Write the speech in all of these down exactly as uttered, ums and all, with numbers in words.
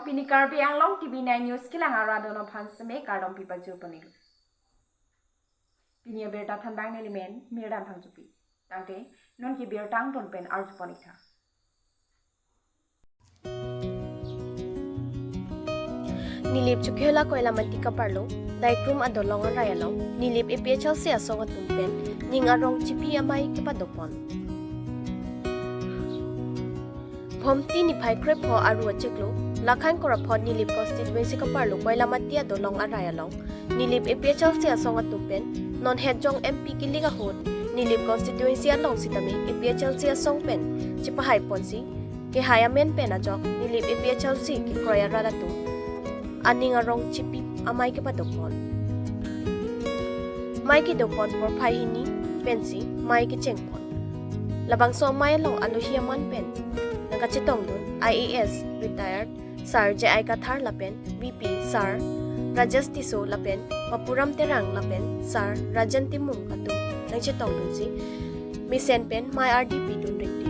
Pini Karbi Anglong T V nine News kelang arat atum aphan seme kardom pipajur ponlo. Pini abirta thanbang nelimen Mirdan Phangchopi. Tangte non ke birta angton pen arju pon-ik tha. Nilip Chokihola Koilamati kaparlo, Daikrum adolong arai along, Nilip A P H L C asong atum pen, ning arong chipi amei kepadopon. Bhomti niphai krepho aru achiklo, Lakhan Korapho Nilip constituency kaparlo Koilamati adolong arai along, Nilip A P H L C asong atum pen, non hetjong M P kilik ahut, Nilip constituency along sitame A P H L C asong pen, chepahai ponsi, kehai amen pen ajok, Nilip A P H L C kekroi arat atum aning arong chipi amei kepadopon. Mei kedopon porphai hini pensi mei kechengpon. Labangso amei along alohi aman pen nangkachetongdun I A S retired Sir J I Kathar lapen V P Sir Rajesh Tisso lapen Bapuram Terang lapen Sir Rajan Timung atum nangchetongdunsi mesen pen mei ardi pidun ringti.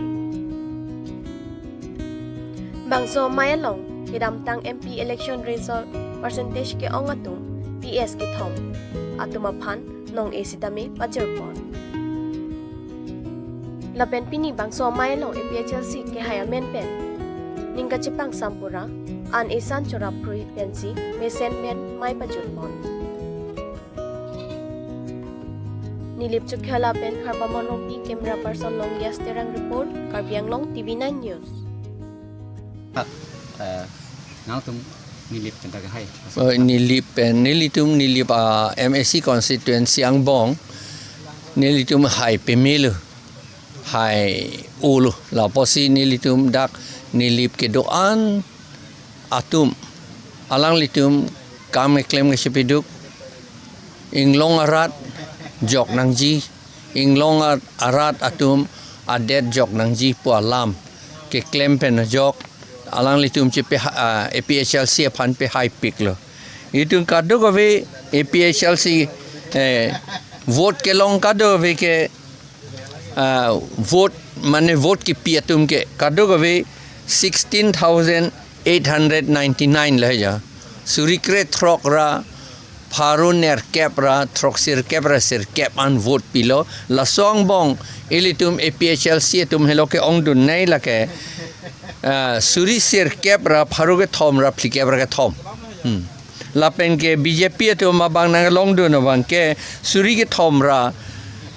Bangso amei along kedamtang M P election result percentage ke-ong atum P S kethom atum aphan nong-e sitame pajirpon. Lapen pini bangso amei along A P H L C kehai amen pen ning kachepangsam pura an esan chorap phrui pensi mesen pen mei pajirpon. Nilip Chokihola pen Harbamon Rongpi, camera person Longyas Terang report, Karbi Anglong T V nine News. Eh, nangtum Nilip pen ta kehai. Oh, Nilip pen, nelitum Nilip, ah, M A C constituency angbong, nelitum hai pemelo, hai olo, lapusi nelitum dak Nilip kedo-an atum, alanglitum kam keklem kachepiduk, inglong arat jok nangji, inglong ar-, arat atum adet jok nangji pu alam keklem pen ajok, alanglitum chepe ha-, ah, A P H L C aphan pehaipiklo. Itum kadokave A P H L C, eh, vote kelong kadokave ke, ah, vote, mane vote kepi atum ke kadokave sixteen thousand eight hundred ninety-nine lahai ja. Suri krethrok ra pharo nerkep ra throksi sirkep ra sirkep an vote pilo. Laso angbong ilitum A P H L C atum helo ke-ongdun nei lake, ah, suri sirkep ra pharo kethom ra phlikep ra kethom. Hmm. Lapen ke B J P atum abang nanglongdun abang ke suri kethom ra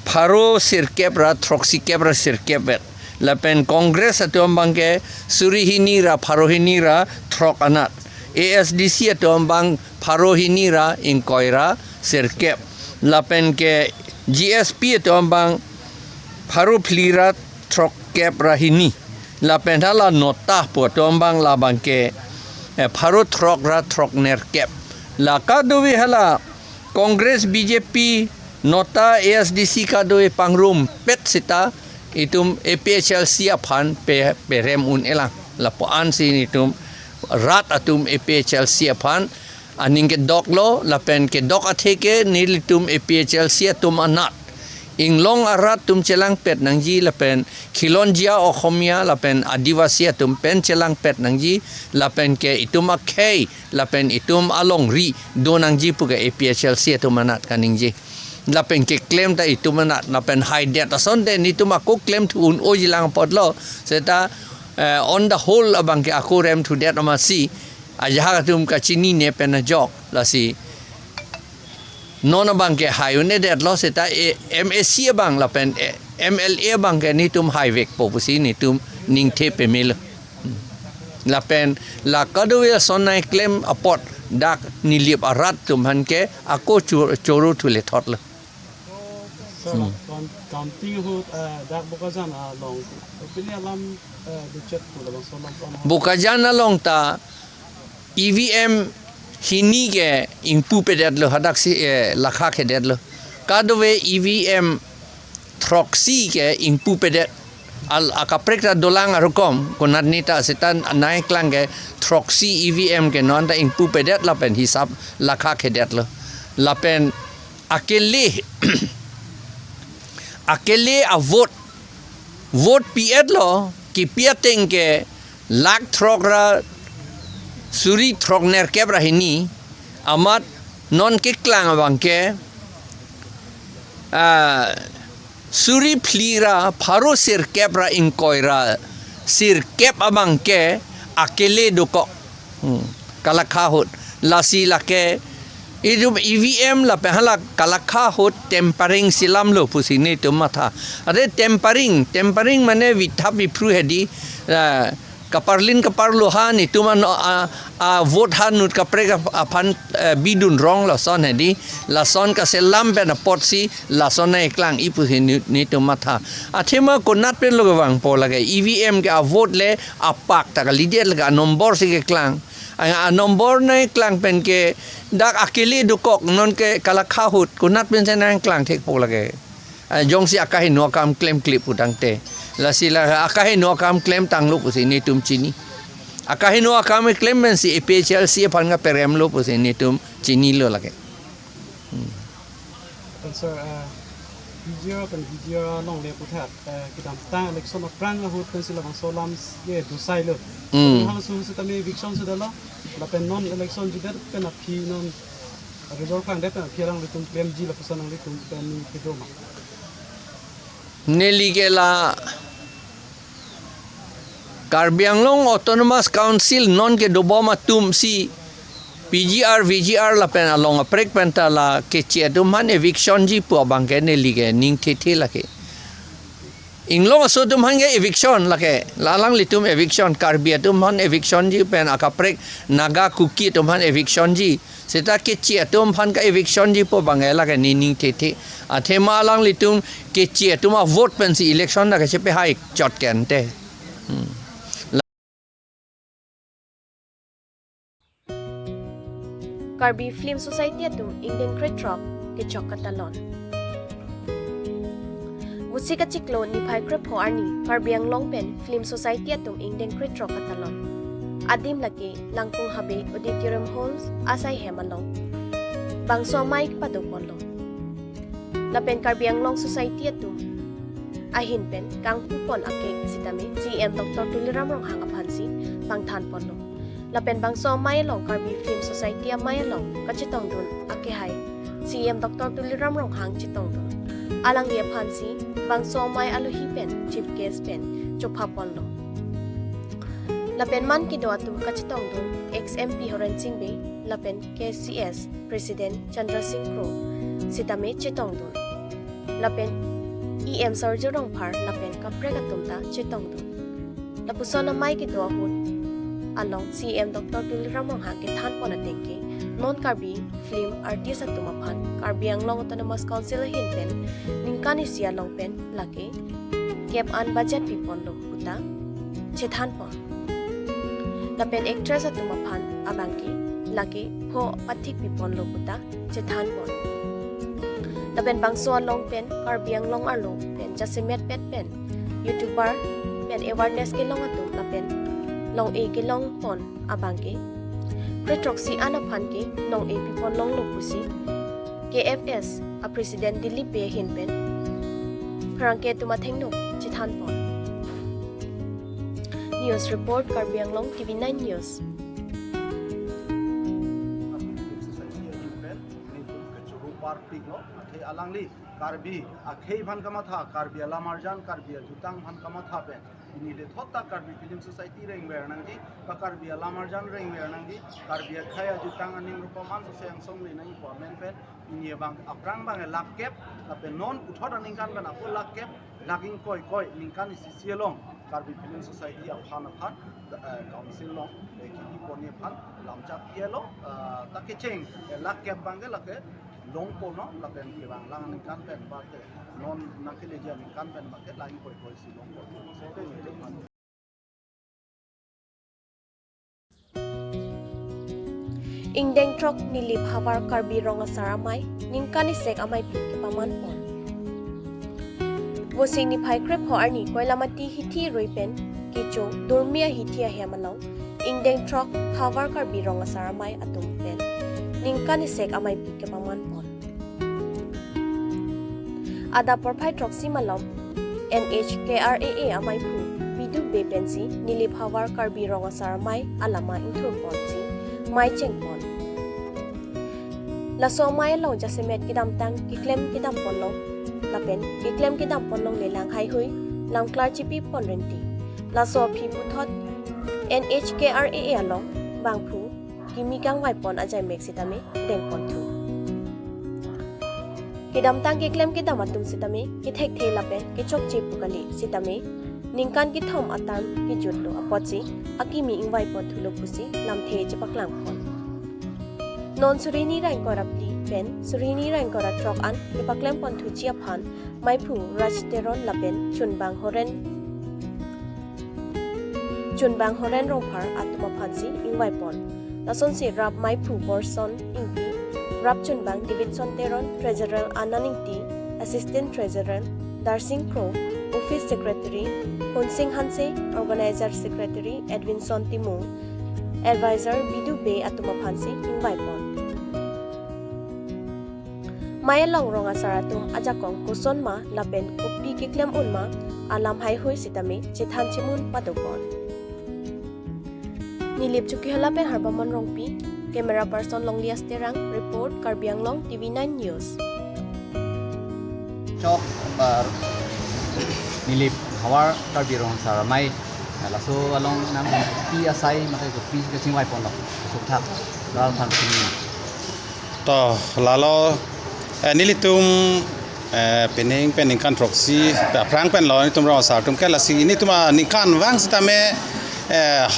pharo sirkep ra throksi kep ra sirkep vet. Lapen Congress atum abang ke suri hini ra pharo hini ra throk anat. A S D C atum abang pharo hini ra ingkoi ra sirkep. Lapen ke G S P atum abang pharo phli ra throkkep ra hini. Lapen hala NOTA pu atum abang labang ke, eh, pharo throk ra throk nerkep. La kadokave hala Congress, B J P, NOTA, A S D C kadokave pangrumpet seta itum A P H L C aphan pe-, perem un-elang. Lapu-ansi itum rat atum A P H L C aphan aning kedoklo, lapen kedok athe ke nelitum A P H L C atum anat inglong arat atum chelangpet nangji, lapen Khilonjia Oxomiya lapen Adivasi atum pen chelangpet nangji, lapen ke itum akhei lapen itum alongri do nangji pu ke A P H L C atum anat kaningje. Lapen keklem ta itum anat, lapen haidet asonte nelitum ako klemthu un-ojilang apotlo, seta, eh, on the whole abang ke ako remthudet amatsi, ajahak atum kachinine pen ajok, lasi non abang ke hai un-edetlo seta, eh, M A C abang lapen, eh, M L A abang ke nelitum haivekpo pusi nelitum ningthe pemelo. Lapen la kadokave ason nangklem apot dak Nilip arat atum aphan ke ako cho-, choro thule thotlo. Sir, hmm. Kam-, Kamting ahut, eh, dak Bokajan along, pini alam, eh, duchet pu labangso alam pu alam. Bokajan along ta E V M hini ke ingpupedet lo, hadaksi, eh, lakha kedet lo. Kadokave E V M throksi ke ingpupedet. Al akaprek ta dolang arukom, konatne ta seta nangklang ke throksi E V M ke non ta ingpupedet lapen hisap lakha kedet lo. Lapen akele, akele avote, vote pi-etlo, kipi ateng ke lakh throk ra Suri throknerkep ra hini, amat non keklang abangke, ah, suri phli ra pharo sirkep ra ingkoi ra sirkep abangke akele dokok. Hmm. Kalakha ahut. Lasi lake itum E V M lapen hala kalakha ahut tampering si lamlo pusi netum matha. Ate tampering, tampering mane vithap viphru hedi, ah, kaparlin kaparlo ha netum ano, a, a vote ha nut kaprek ap-, aphan, eh, bidun rong lason hedi, lason kaselam pen apotsi lason nangklang-i pusi ne-, netum matha. Athema konat pen lo kevangpo lake, E V M ke a vote le apak ta kalidet lake, a number si keklang. A, a number nangklang pen ke dak akele dokok, non ke kalakha ahut konat pensi nangklang thekpo lake. Ah, jongsi akaheno akam klemkle pu tangte. Lasi la akaheno akam klemtanglo pusi netum chini. Akaheno akam klem pensi A P H L C aphan kaperemlo pusi netum chinilo lake. Hmm. Kan sir, ah, V G R kan V G R along le puthat, ah, kedamtang election aphrang ahut pensi labangso alam ye dosailo. Hmm. Halaso ahut setame eviction sedalo, lapen non election jidet pen aphi non result klangdet pen aphi alanglitum klemji lapuson alanglitum pen ni kedo ma? Neli ke la Karbi Anglong Autonomous Council non kedobom atum si P G R, V G R lapen along aprek pen ta la Keche atum aphan eviction ji pu abangke neli ke ning thethe lake. Inglong aso atum aphan ke eviction lake, la alanglitum eviction, Karbi atum aphan eviction ji pen akaprek Naga Kuki atum aphan eviction ji. Seta Keche atum aphan ka eviction ji pu abangke lake ne ning thethe. Athema alanglitum Keche atum a vote pensi election ta kachepehai chot ke ante. Hmm. Karbi Film Society atum ingdeng krethrok kechok katalon. Vusi kachiklo niphai krepho arni Karbi Anglong pen Film Society atum ingdeng krethrok katalon. Adim lake Langkung Habe Auditorium Halls asai hem along bangso amei kepadoponlo. Lapen Karbi Anglong Society atum ahin pen kangpupon akek sitame C E M Doctor Tuliram Ronghang aphansi pangthanponlo. Lapen bangso amei along Karbi Film Society amei along kachetongdun akehai C E M Doctor Tuliram Ronghang chetongdun. Alangli aphansi bangso amei alohi pen chief guest pen chophaponlo. Lapen man kedo atum kachetongdun ex M P Horensing Bey lapen K C S President Chandra Sing Kro, sitame chetongdun. Lapen E M Sarju Rongphar lapen kaprek atum ta chetongdun. Lapuson amei kedo ahut along C E M Doctor Tuliram Ronghang kethanpon ateng ke non Karbi film artist atum aphan Karbi Anglong Autonomous Council ahin pen ningkan isi along pen lake kep an budget piponlo puta chethanpon. Lapen actress atum aphan abangke lake pho pathik piponlo puta chethanpon. Lapen bangso along pen Karbi Anglong arlo pen jasemet pet pen YouTuber pen awareness kelong atum lapen long-e kelongpon abangke krethroksi an aphan ke long-e pipon longlo pusi K F S a President Dilip Bey ahin pen pherangke atum athengno chethanpon. News report, Karbi Anglong T V nine News. Society ahin pen nelitum kechoro parpiklo, athe alangli Karbi akhei aphan kamatha, Karbi alamarjan, Karbi ajutang aphan kamatha pen pini lethot ta Karbi Film Society rengver nangji, ba Karbi alamarjan rengver nangji, Karbi akhei ajutang aning rupam an sose angsong le nangji pu amen pen pini abang aphrang abang lakh kep, lapen non puthot aningkan pen ako lakh kep, lakh ingkoi koi, ningkan isi isi along Karbi Film Society aphan aphan, eh, council along, eh, kipi ponji aphan lamchak kialo, eh, ta kecheng, eh, lakh kep abangke lake longponlo lapen kevang lang aningkan pen abangke non nangkeleji aningkan pen abangke lakh ingkoi koi si longponlo. Ingdeng throk Nilip Havar Karbi Rong Asar Amei ningkan isek ameipi kepamanpon. Vosik niphai krepho arni Koilamati hithi rui pen kecho Durmi ahithi ahem along ingdeng throk Havar Karbi Rong Asar Amei atum pen ningkan isek ameipi kepamanpon. Adap porphai throksi malom N H K R A A ameiphu P Bidu Bey pensi Nilip Havar Karbi Rong Asar Amei alama ingthurponsi mei chengpon. Laso amei along jasemet kedamtang keklem kedamponlong lapen keklem kedamponlongle lang haihui lamklar chipipon renti. Laso aphi puthot N H K R A A along bangphu kimi kangvaipon ajaimek sitame dengponthu. Kedamtang keklem kedam atum sitame kethekthe lapen kechokche pu kali sitame ningkan kethom atam kejutlo apotsi akimi ingvaiponthulo pusi lamthe chepaklangpon. Non suri hini ra ingkoi ra phli pen suri hini ra ingkoi ra throk an kepaklemponthuji aphan meiphu Raj Teron lapen chunbang Horen chunbang Horen Rongphar atum aphansi ingvaipon. Lasonsi rap meiphu Borson Ingti, rap chunbang Davidson Teron, Treasurer Anand Ingti, Assistant Treasurer Darsing Kro, Office Secretary Hunsing Hanse, Organizer Secretary Edwinson Timung, Advisor Bidu Bey atum aphansi ingvaipon. Mei along rong asar atum ajakong koson ma lapen kopi keklem un ma alam haihui sitame chethan chemun padopon. Nilip Chokihola pen Harbamon Rongpi, camera person Longlias Terang, report Karbi Anglong T V nine News. Chok bar Nilip Havar Karbi Rong Asar Amei. Laso along nang kopi asai mate kopi kachingvaiponlo. Sukthak. Ral than sini. To lalo eh, nelitum eh, penang pen ningkan throksi aphrang penlo nelitum rong asar atum ke lasi nelitum aningkan vang sitame eh,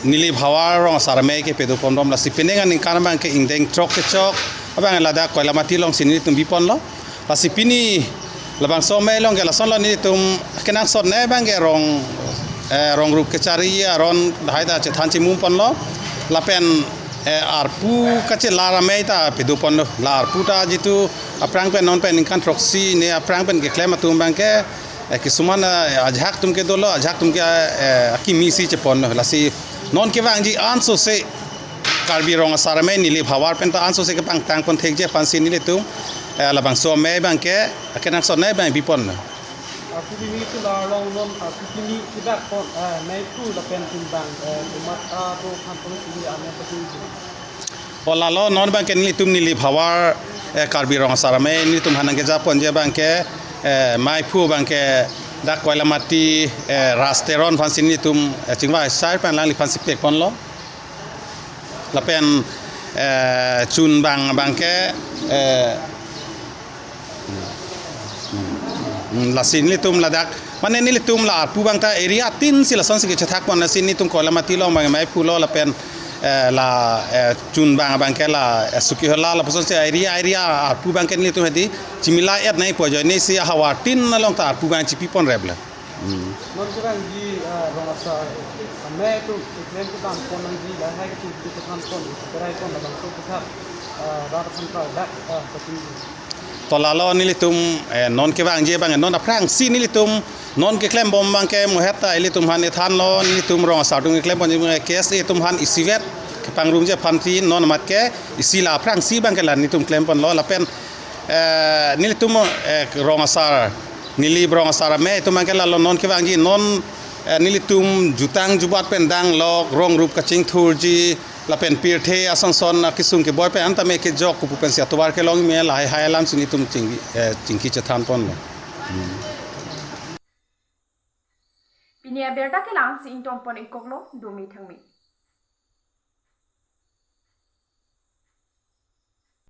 Nilip Havar Rong Asar Amei kepadopon bom lasi penang aningkan abang ke ingdeng throk kechok abang ladak Koilamati alongsi nelitum biponlo. Lasi pini labangso amei along ke lasonlo nelitum kenangsot ne abang ke rong eh, rong rup kechari aron haita chethan chemumponlo lapen eh, arpu kachelar amei ta padoponlo. La arpu ta jitu aphrang pen non pen ningkan throksi ne aphrang pen keklem atum abang ke eh, kisuman eh, ajahak atum ke dolo, ajahak atum ke eh, akimi si cheponlo. Lasi non kevangji ansose Karbi Rong Asar Amei Nilip Havar pen ta ansose kepangtangpon thekji aphansi nelitum eh, labangso amei abang ke kenangsot ne abang biponlo. Arpu kimi kelar along non arpu kimi kebakpon eh, meiphu lapen chunbang eh, komat apo aphan pon kimi ame pachini. O lalo non abang ke nelitum Nilip Havar eh, Karbi Rong Asar Amei nelitum aphan nangkejaponji abang ke eh, meiphu abang ke dak Koilamati eh, Raj Teron aphansi nelitum eh, chingvai asar pen alangli aphansi pekponlo. Lapen eh, chunbang abang ke eh, hmm, lasi nelitum ladak mane nelitum la arpu abang ta area tin si lasonsi kechethakpon lasi nelitum Koilamati along abang meiphulo lapen eh, la eh, chunbang abang ke la eh, Chokihola lapusonsi area area arpu abang ke nelitum hedi chimila et nangpo ajoine si havar tin along ta arpu abang chipiponreplo. Hmm. Non kevangji eh, rong asar amei atum keklem kedam pon nangji lahai atum kechethan pon kerai pon labangso kethak eh, rat aphan klardak eh, pachini. To lalo nelitum eh, non kevangji abang non aphrangsi nelitum non keklem bom abang ke muhet ta ilitum aphan ethanlo nelitum rong asar atum keklem ponji abang ke K S A atum aphan isivet kepangrumji aphansi non amat ke isi la aphrangsi abang ke la nelitum klemponlo lapen eh, nelitum eh, rong asar Nilip Rong Asar Amei atum abang ke lalo non kevangji non eh, nelitum jutang jubat pen danglok rong rup kachingthurji lapen pirthe asonson akesung keboi pen antame kejok kopu pensi atovar kelong me lahai hai alamsi nelitum chingki eh, chingki chethanponlo. Hmm. Pini abirta kelang si ingtonpon ingkoklo, dumi thangmi.